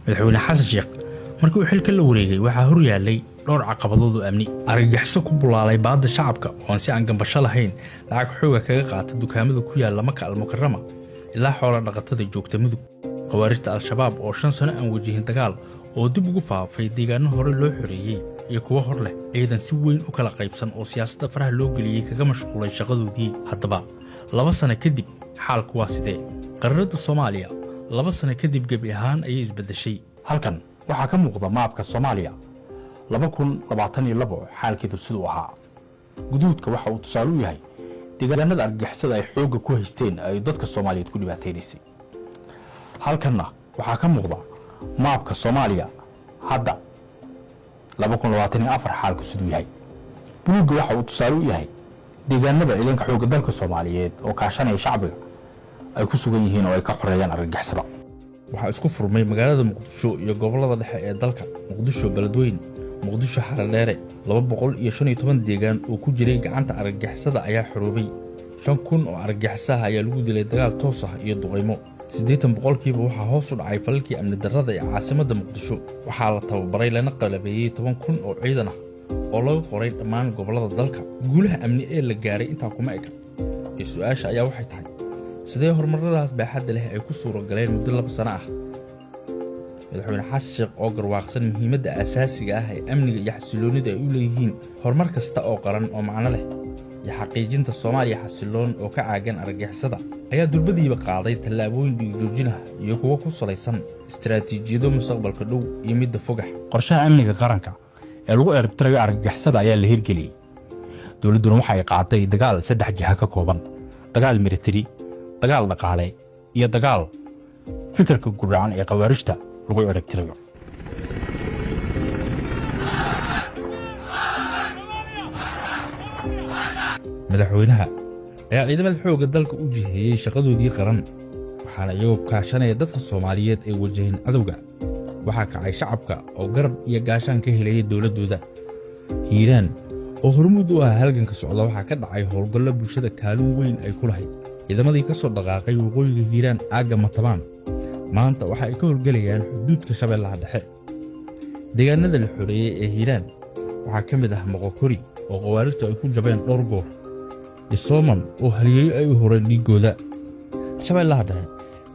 Madaxweyne Xasan Sheekh markii uu xilka la wareegay, waxaa hor yaallay dhowr caqabadood oo amni. Argagixiso ku bulaalay baadda shacabka oo aan si aan gambasho lahayn lacag xooga kaga qaata dukaamada ku yaalla Maka Almukarama ilaa xoola dhaqatada joogta Mudug. Khawaarijta Al-Shabaab oo 5 sano aan wajihin dagaal oo dib ugu faafay deegaano hore loo xoreeyey iyo kuwo hor leh. Ciidan si weyn u kala qaybsan oo siyaasadda faraha loo geliyey kaga mashquulay shaqadoodii. Haddaba, 2 sano kadib xaalku waa sidee? Qararadda Soomaaliya 2 sano kadib gebi ahaan ayay isbeddeshay. Halkan waxaa ka muuqda maabka Soomaaliya 2022 xaalkeedu siduu ahaa. Guduudka waxa uu tusaale u yahay deegaanada argagixisada ay xoogga ku haysteen, ay dadka Soomaaliyeed ku dhibaataynaysay. Halkanna waxaa ka muuqda maabka Soomaaliya hadda 2024 xaalku siduu yahay. Buluugga waxa uu tusaale u yahay deegaanada ciidanka xoogga dalka Soomaaliyeed oo kaashanaya shacbiga ay ku sugan yihiin oo ay ka xoreeyaan argagixisada. Waxaa isku furmay magaalada Muqdisho iyo gobollada dhexe ee dalka: Muqdisho, Beledweyn, Muqdisho, Xaradheere. 215 deegaan oo ku jiray gacanta argagixisada ayaa xoroobay. 5000 oo argagixisaha ayaa lagu dilay dagaal toos ah iyo duqaymo. 80% waxaa hoos u dhacay falalkii amni darrada ee caasimadda Muqdisho. Waxaa la tababaray lana qalabeeyey 10,000 oo ciidan ah oo laga qoray dhammaan gobollada dalka. Guulaha amni ee la gaaray intaa kuma eka ee su-aasha ayaa waxay tahay: sidee horumaradaas baaxadda leh ay ku suura galeen muddo 2 sano ah? Madaxweyne Xasan Sheekh oo garwaaqsan muhiimadda asaasiga ah ee amniga iyo xasiloonnida ay u leeyihiin horumar kasta oo qaran oo macno leh iyo xaqiijinta Soomaaliya xasiloon oo ka caagan argagixisada, ayaa durbadiiba qaaday tallaabooyin dhiigjoojin ah iyo kuwo ku salaysan istaraatiijiyado mustaqbalka dhow iyo midda fogax. Qorshaha amniga qaranka ee lagu ciribtirayo argagixisada ayaa la hirgeliyey. Dowladduna waxa ay qaaday dagaal saddex jiha ka kooban: dagaal militari, dagaal dhaqaale iyo dagaal fikirka guracan ee khawaarijta lagu ciribtirayo. Madaxweynaha ayaa ciidamada xoogga dalka u jiheeyey shaqadoodii qaran, waxaana iyagoo kaashanaya dadka Soomaaliyeed ay wajaheen cadowga. Waxaa kacay shacabka oo garab iyo gaashaan ka helaya dowladdooda. Hiiraan oo hormuud u ah halganka socda, waxaa ka dhacay howlgallo bulshada kaalin weyn ay ku lahayd. Ciidamadii ka soo dhaqaaqay waqooyiga Hiiraan, aagga Matabaan, maanta waxa ay ka howlgelayaan xuduudka Shabeellaha Dhexe. Deegaanada la xoreeyey ee Hiiraan waxaa ka mid ah Moqokori oo khawaarijtu ay ku jabeen dhowr goor, Isooman oo haliyeeyo ay u horeen dhiiggooda. Shabeellaha Dhexe,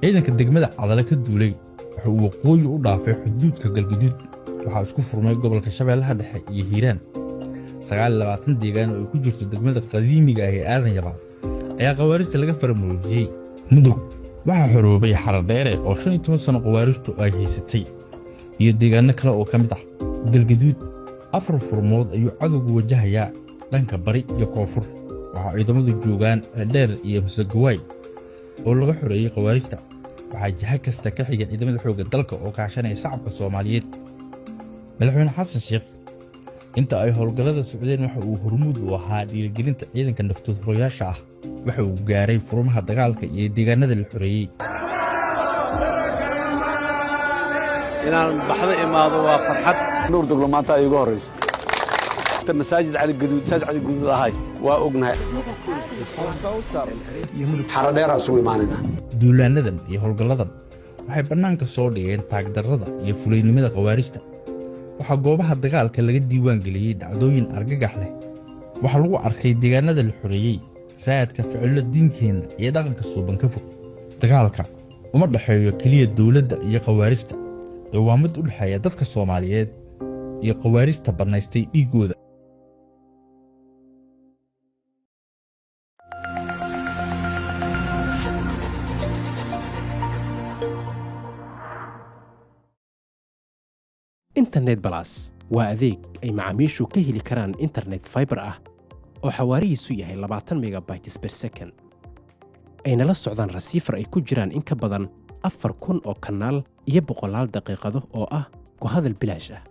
ciidanka degmada Cadale ka duulay wuxuu uu waqooyi u dhaafay xuduudka Galguduud. Waxaa isku furmay gobolka Shabeellaha Dhexe iyo Hiiraan. 29 deegaan oo ay ku jirto degmada qadiimiga ah ee Aadan Yabaal ayaa khawaarijta laga faramuujiyey. Mudug, waxaa xoroobay Xaradheere oo 15 sano khawaarijtu ay haysatay iyo deegaano kale oo ka mid ah Galgaduud. Afar furmood ayuu cadowgu wajahayaa: dhanka bari iyo koonfur waxaa ciidamadu joogaan Ceeldheer iyo Masegawaay oo laga xoreeyey khawaarijta. Waxaa jiha kasta ka xiga ciidamada xoogga dalka oo kaashanaya shacabka Soomaaliyeed. Madaxweyne Xasan Sheekh inta ay howlgallada socdeen waxa uu hormuud u ahaa dhiirigelinta ciidanka naftood-hurayaasha ah. Waxa uu gaaray furmaha dagaalka iyo deegaanada la xoreeyey. Inaan baxdo imaado waa farxad. Nuur Duglo maanta ay igu horraysa. Masaajid Cali Gaduud, Masaajid Cali Gaduud ahay waa ognahay. Xaradheeraan isugu imaanayna. Duulaannadan iyo howlgalladan waxay bannaanka soo dhigeen taagdarrada iyo fulaynimada khawaarijta. Waxaa goobaha dagaalka laga diiwaan geliyey dhacdooyin argagax leh. Waxaa lagu arkay deegaanada la xoreeyey raadka ficillo diinkeenna iyo dhaqanka suuban ka fog. Dagaalka uma dhexeeyo keliya dowladda iyo khawaarijta ee waa mid u dhexeeya dadka Soomaaliyeed iyo khawaarijta bannaystay dhiiggooda. Internet Plus waa adeeg ay macaamiishu ka heli karaan internet fiber ah oo xawaarihiisu yahay 20 megabytes per second, ayna la socdaan receiver ay ku jiraan in ka badan 4000 oo kanaal iyo boqolaal daqiiqado oo ah ku hadal bilaash ah.